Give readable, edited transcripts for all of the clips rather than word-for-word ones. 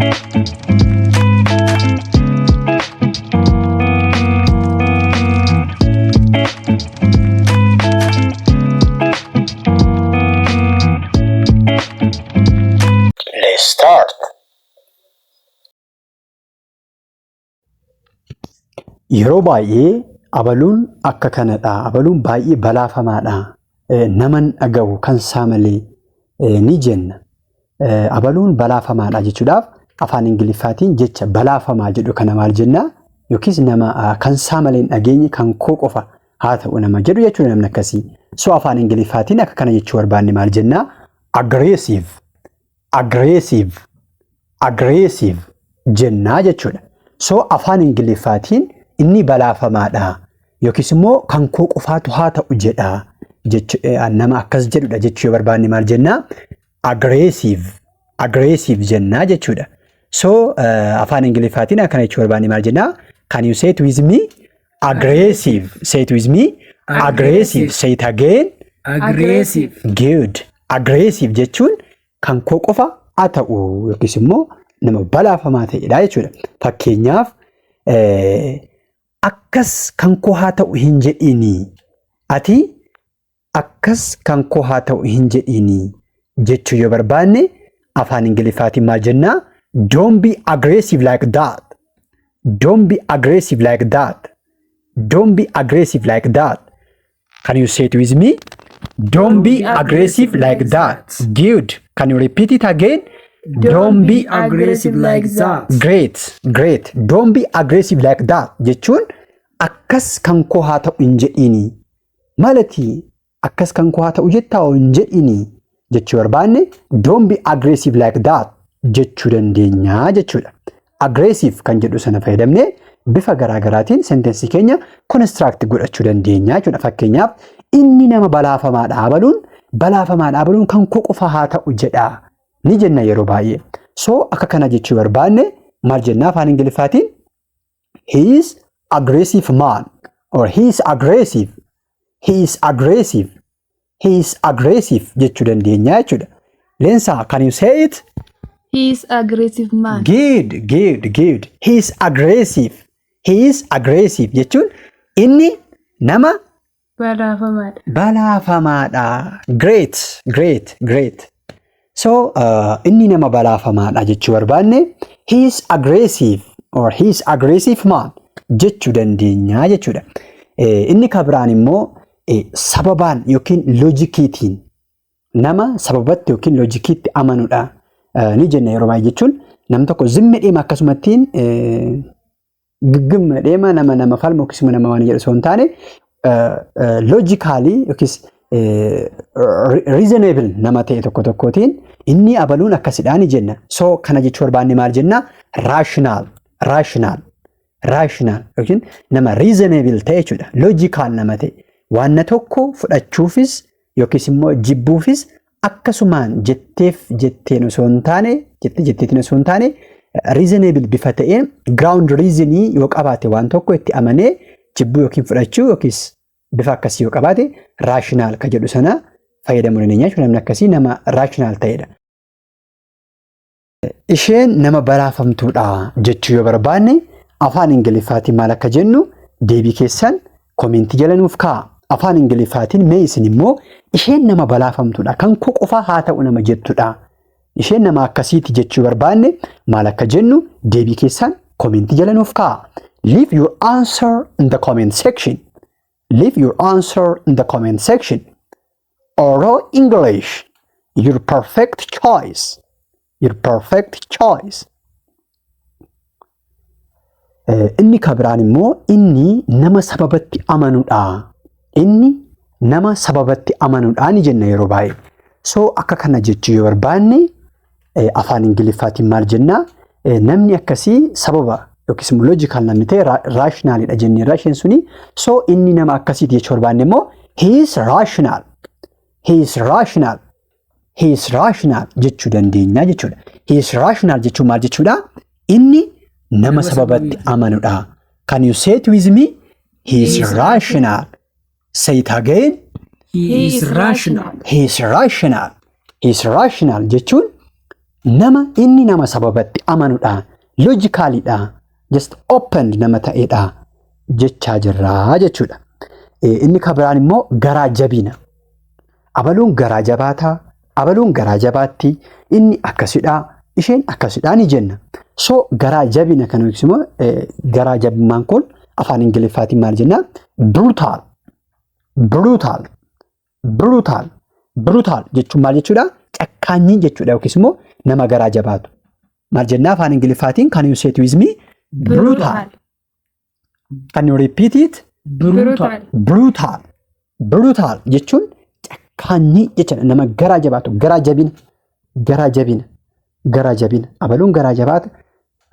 Let's start. Yeroo baay'ee abaluun akka kanadha, abaluun baay'ee balaafamaadha, naman dhagahu kan isaa malee ni jenna. Abaluun balaafamaadha jechuudhaaf afaan Ingiliffaatiin jecha balaafamaa jedhu kana maal jenna? Yookiis nama kan isaa malee hin dhageenye kan koo qofa haa ta'u nama jedhu jechuudha namni akkasii. So afaan Ingiliffaatiin akka kana jechuu barbaanne maal jenna? Aggressive, aggressive, aggressive jennaa jechuudha. So afaan Ingiliffaatiin inni balaafamaadha yookiis immoo kan koo qofaatu haa ta'u jedha nama akkas jedhudha jechuu yoo barbaanne maal jennaa? Aggressive, aggressive jennaa jechuudha. So afaan Ingiliffaatiin akkana jechuu barbaanne maal jennaa? Can you say it with me? Aggressive. Say it with me. Aggressive. Say it again. Aggressive. Good. Aggressive jechuun kan koo qofa haa ta'u yookiis immoo nama balaafamaa ta'edha jechuudha. Fakkeenyaaf akkas kan koo haa ta'u hin jedhiini. Ati akkas kan koo haa ta'u hin jedhiini jechuu yoo barbaanne afaan Ingiliffaatiin maal jennaa? Don't be aggressive like that. Don't be aggressive like that. Don't be aggressive like that. Can you say it with me? Don't be aggressive like that. Good. Can you repeat it again? Don't be aggressive like that. Great, great. Don't be aggressive like that jechuun akkas kan koo haa ta'u hin jedhiini. Malati akkas kan koo haa ta'u jettaa hin jedhiini jechuu barbaanne don't be aggressive like that jechuu dandeenya jechuudha. Aggressive kan jedhu sana fayyadamnee bifa garaa garaatiin sentensii keenya construct godhachuu dandeenya jechuudha. Fakkeenyaaf inni nama balaafamaadha abaluun balaafamaadha abaluun kan koo qofa haa ta'u jedha ni jenna yeroo baay'ee. So akka kana jechuu barbaanne maal jennaa afaan Ingiliffaatiin? He is aggressive man or he is aggressive. He is aggressive. He is aggressive jechuu dandeenya jechuudha. Leensaa, can you say it? He is aggressive man. Good, good, good. He is aggressive. He is aggressive jechuun inni nama balaafamaadha. Balaafamaadha. Great, great, great. So inni nama balaafamaadha jechuu barbaanne he is aggressive or he is aggressive man jechuu dandeenya jechuudha. Inni kan biraan immoo sababaan yookiin loojikiitiin nama sababatti yookiin loojikiitti amanudha ni jenna yeroo baay'ee jechuun nam tokko zimmi deema akkasumattiin giggimma deema nama nama falmu yookiis nama waan jedhu osoo hin taane logically yookiis reasonable nama ta'e tokko tokkootiin inni abaluun akkasidhaa ni jenna. So kana jechuu barbaanne maal jenna? Rational, rational, rational yookiin nama reasonable ta'e jechuudha. Logical nama ta'e. Waanna tokko fudhachuufis yookiis immoo jibbuufis akkasumaan jetteef jetteen osoo hin taane jettee jetteetiin osoo hin taane reasonable bifa ta'een ground reasonii yoo qabaate waan tokko itti amanee jibbuu yookiin fudhachuu yookiis bifa akkasii yoo qabaate rational ka jedhu sana fayyadamuu dandeenya jechuudha. Namni akkasii nama rational ta'edha. Isheen nama balaafamtuudha jechuu yoo barbaanne afaan Ingiliffaatiin maal akka jennu deebii keessan koomentii jala nuuf kaa'a. Afaan Ingiliffaatiin mee isin immoo isheen nama balaafamtuudha kan koo qofaa haa ta'u nama jettudha. Isheen nama akkasiiti jechuu barbaanne maal akka jennu deebii keessan koomentii jala nuuf kaa'a. Leave your answer in the comment section. Leave your answer in the comment section. Oro English, your perfect choice. Your perfect choice. Inni kan biraan immoo inni nama sababatti amanudha. Inni nama sababatti amanudha ni jenna yeroo baay'ee. So akka kana jechuu yoo barbaanne afaan Ingiliffaatiin maal jennaa? Namni akkasii sababa yookiis immoo logical namni ta'e rationalidha jenneerra isheen suni. So inni nama akkasiiti jechuu barbaanne immoo he is rational. He is rational. He is rational jechuu dandeenya jechuudha. He is rational jechuun maal jechuudha? Inni nama sababatti amanudha. Can you say it with me? He is rational. Say it again. He is rational. He is rational. He is rational jechuun Nama inni nama sababatti amanudha. Logicalidha. Just open nama ta'edha jechaa jirraa jechuudha. Inni kan biraan immoo garaa jabina. Abaluun garaa jabaataa, abaluun garaa jabaatti, inni akkasidhaa, isheen akkasidhaa ni jenna. So garaa jabina kan yookiis immoo garaa jabummaan kun afaan Ingiliffaatiin maal jennaa? Brutal. Brutal. Brutal. Brutal jechuun maal jechuudha? Cakkaanyii jechuudha yookiis immoo nama garaa jabaatu. Maal jennaa afaan Ingiliffaatiin? Can you say it with me? Brutal. Can you repeat it? Brutal. Brutal. Brutal jechuun cakkaanyii jechuudha. Nama garaa jabaatu, garaa jabina, garaa jabina, garaa jabina. Abaluun garaa jabaata,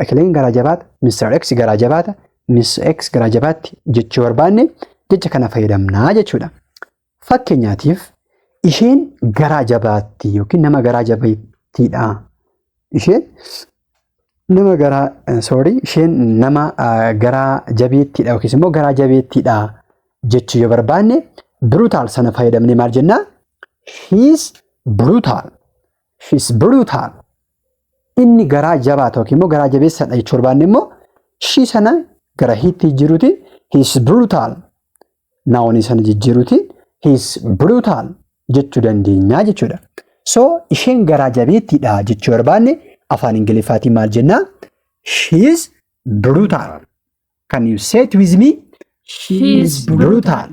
Ekileen garaa jabaata, Mr. X garaa jabaata, Miss X garaa jabaatti jechuu barbaanne jecha kana fayyadamnaa jechuudha. Fakkeenyaatiif isheen garaa jabaatti yookiin nama garaa jabaattiidha. Isheen nama garaa, sorry, isheen nama garaa jabeettiidha yookiis immoo garaa jabeettiidha jechuu yoo barbaanne brutal sana fayyadamnee maal jennaa? She's brutal. She's brutal. Inni garaa jabaata yookiin immoo garaa jabeessadha jechuu barbaanne immoo she sana gara he'tti jijjiiruutiin he's brutal. Nounii sana jijjiiruutiin he's brutal jechuu dandeenya jechuudha. So isheen garaa jabeettiidha jechuu barbaanne afaan Ingiliffaatiin maal jennaa? She's brutal. Can you say it with me? She's brutal.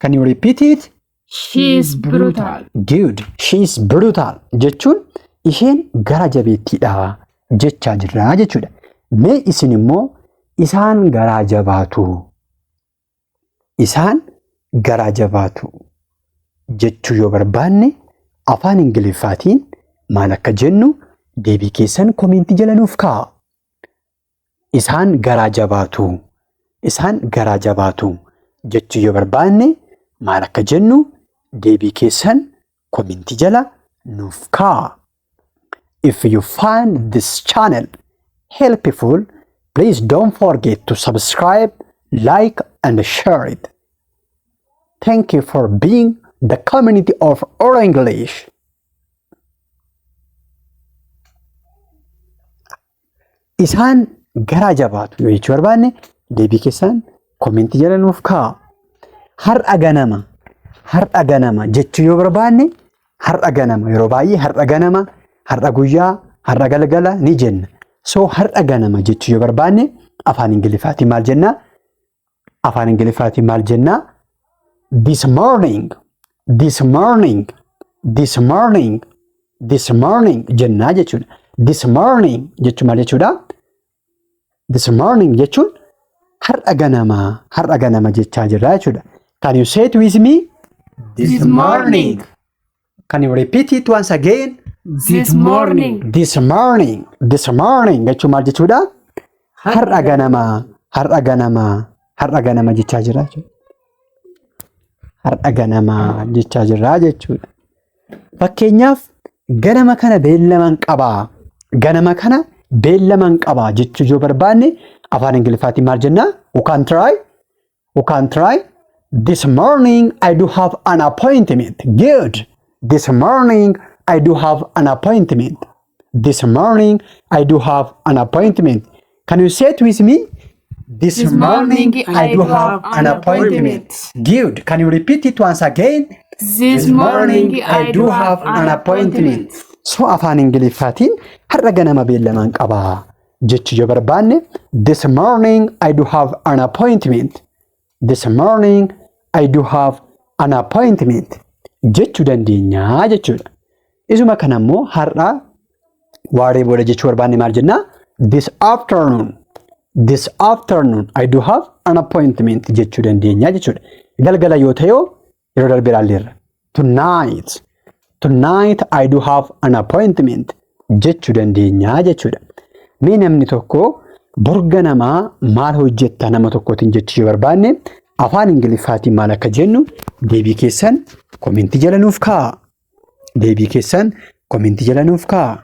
Can you repeat it? She's brutal. Good. She's brutal jechuun isheen gara jabeettiidha jechaa jirra jechuudha. Mee isin immoo isaan garaa jabaatu. Isaan garaa jabaatu jechuu yoo barbaanne afaan Ingiliffaatiin maal akka jennu deebii keessan commentii jala nuuf kaa'a. Isaan garaa jabaatu. Isaan garaa jabaatu jechuu yoo barbaanne maal akka jennu deebii keessan commentii jala nuuf kaa'a. If you find this channel helpful, please don't forget to subscribe, like and share it. Thank you for being the community of Oro English. Isaan garaa jabaatu yoo jechuu barbaanne deebii keessan commentii jala nuuf kaa'a. Har'a ganama, har'a ganama jechuu yoo barbaanne, har'a ganama yeroo baay'ee har'a ganama, har'a guyyaa, har'a galgala ni jenna. So har'a ganama jechuu yoo barbaanne afaan Ingiliffaatiin maal jennaa? Afaan Ingiliffaatiin maal jennaa? This morning, this morning, this morning, this morning jennaa jechuudha. This morning jechuun maal jechuudha? This morning jechuun har'a ganama, har'a ganama jechaa jirra jechuudha. Can you say it with me? This morning. Can you repeat it once again? This morning. This morning, this morning jechuun maal jechuudha? Har'a ganama, har'a ganama, har'a ganama jechaa jirra jechuudha. Har'a ganama jechaa jirra jechuudha. Fakkeenyaaf ganama kana beellaman qabaa. Ganama kana beellaman qabaa jechuu yoo barbaanne afaan Ingiliffaatiin maal jennaa? We can try. We can try. This morning I do have an appointment. Good. This morning I do have an appointment. This morning I do have an appointment. Can you say it with me? This, This morning I do have an appointment. Good. Can you repeat it once again? This morning I do have an appointment. So afaan Ingiliffaatiin har'a ganama beellamaan qabaa jechuu yoo barbaanne this morning I do have an appointment. This morning I do have an appointment jechuu dandeenya jechuudha. Isuma kana immoo har'a waaree booda jechuu barbaanne maal jennaa? This afternoon. This afternoon I do have an appointment jechuu dandeenya jechuudha. Galgala yoo ta'e yeroo darbe ilaalleerra. Tonight. Tonight I do have an appointment jechuu dandeenya jechuudha. Mee namni tokko bor ganamaa maal hojjetta nama tokkootiin jechuu yoo barbaanne afaan Ingiliffaatiin maal akka jennu deebii keessan commentii jala nuuf kaa'a. Deebii keessan commentii jala nuuf kaa'a.